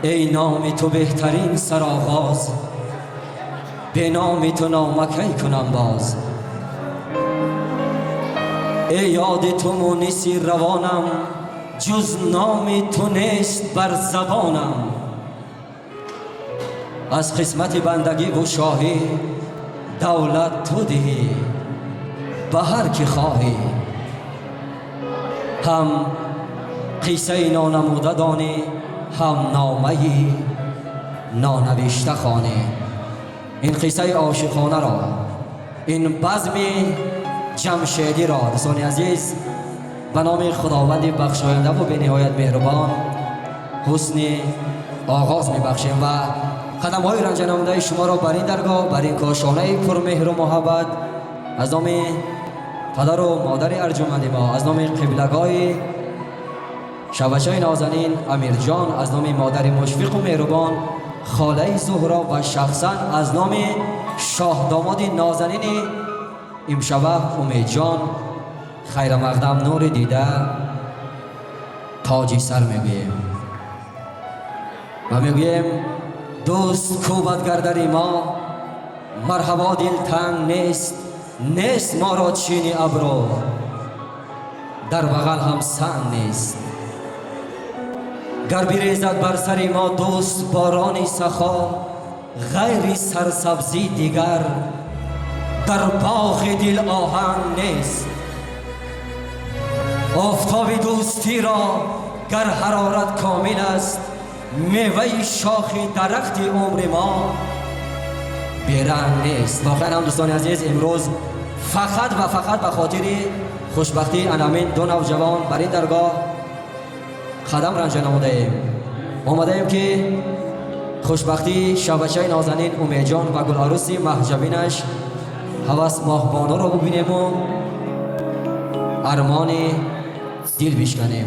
Эй номи ту беҳтарин сароғоз, бе номи ту нома кай кунам боз. Эй ёди ту муниси равонам, ҷуз номи ту нест бар забонам. Аз қисмати бандагиву шоҳӣ давлат ту диҳӣ ба ҳар ки хоҳӣ. Ҳам қиссаи нонамуда донӣ, ҳам номаи нонавишта хонӣ. Ин қиссаи ошиқонаро, ин базми ҷамшедиро, дӯстони азиз, ба номи Худованди бахшояндаву бениҳоят меҳрубон ҳусни оғоз мебахшем ва қадамҳои ранҷанамудаи шуморо бар ин даргоҳ, бар ин кошонаи пурмеҳру муҳаббат аз номи падару модари арҷуманди мо, аз номи қиблагоҳи шавачаи нозанин Амирҷон, аз номи модари мушфиқу меҳрубон холаи Зуҳро ва шахсан аз номи шоҳдомоди нозанини имшаба Умедҷон хайрамақдам, нури дида, тоҷи сар мегӯем ва мегӯем: дӯст кӯбад гардари мо марҳабо, дил танг нест, нест моро чини абрӯ, дар бағал ҳам санг нест. Гар бирезад бар сари мо дӯст борони сахо, ғайри сарсабзӣ дигар дар боғи дил оҳанг нест. Офтоби дӯстиро гар ҳарорат комил аст, меваи шохи дарахти умри мо беранг нест. Воқеан ҳам, дӯстони азиз, имрӯз фақат ва фақат ба хотири хушбахтии анамин ду навҷавон бар ин даргоҳ қадам ранҷа намудаем. Омадаем, ки хушбахтии шавачаи нозанин Умедҷон ва гуларӯси маҳҷабинаш Ҳавас Моҳбонуро бубинему армони дил бишканем.